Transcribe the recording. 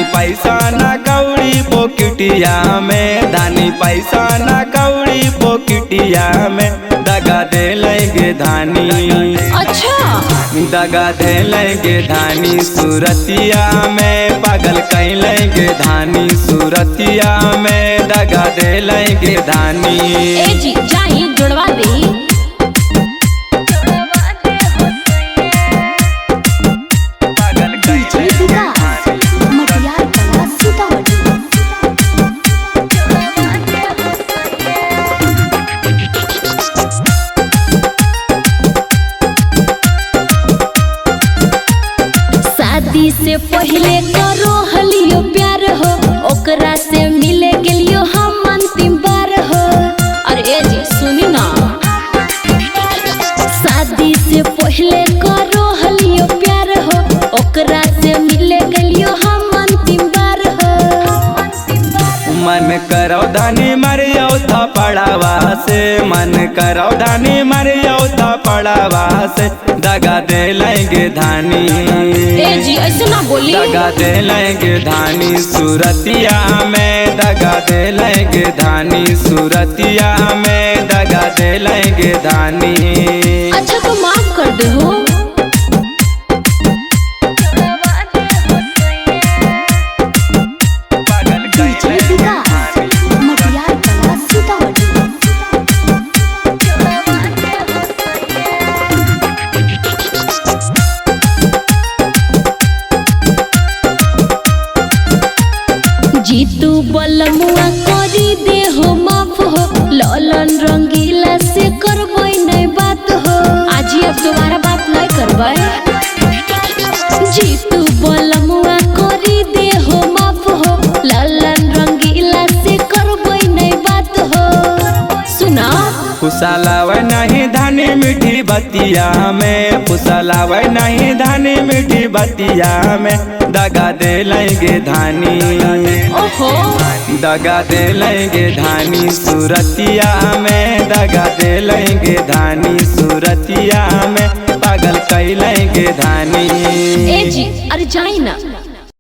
पैसा ना कौड़ी पोकिटिया में, धानी पैसा ना कौड़ी पोकिटिया में, दगा दे लेंगे धानी। अच्छा दगा दे लेंगे धानी सूरतिया में, पागल कह लेंगे धानी सूरतिया में, दगा दे लेंगे धानी। ए जी जाई जोड़वा दे। शादी से पहले करो हलियो प्यार हो, ओकरा से मिले गेलियो हम अंतिम बार हो। अरे ए जी सुनी ना, शादी से पहले करो हलियो प्यार हो, ओकरा से मिले गेलियो हम अंतिम बार हो। मन करो धानी मरियो था पड़ावा से, मन करो धानी मरियो था पड़ावा से, दगा दे लेंगे धानी। ए जी ऐसे ना बोली। दगा दे लेंगे धानी सूरतिया में, दगा दे लेंगे धानी सूरतिया में, दगा दे लेंगे धानी। अच्छा तो माफ कर दे हो। जीतू बलमुआ करी दे हो माफ हो, ललन रंगीला से करबै नहीं बात हो। आज ही अब दोबारा बात नहीं करबै। जीतू बलमुआ करी दे हो माफ हो, ललन रंगीला से करबै नहीं बात हो। सुना फुसलावे नहीं धानी मीठी बतिया में, फुसलावे नहीं धानी मीठी बतिया में, दगा दे लेंगे धानी। ओहो दगा दे लेंगे धानी सूरतिया में, दगा दे लेंगे धानी सूरतिया में, पागल कह लेंगे धानी। ए जी अरे जाई ना।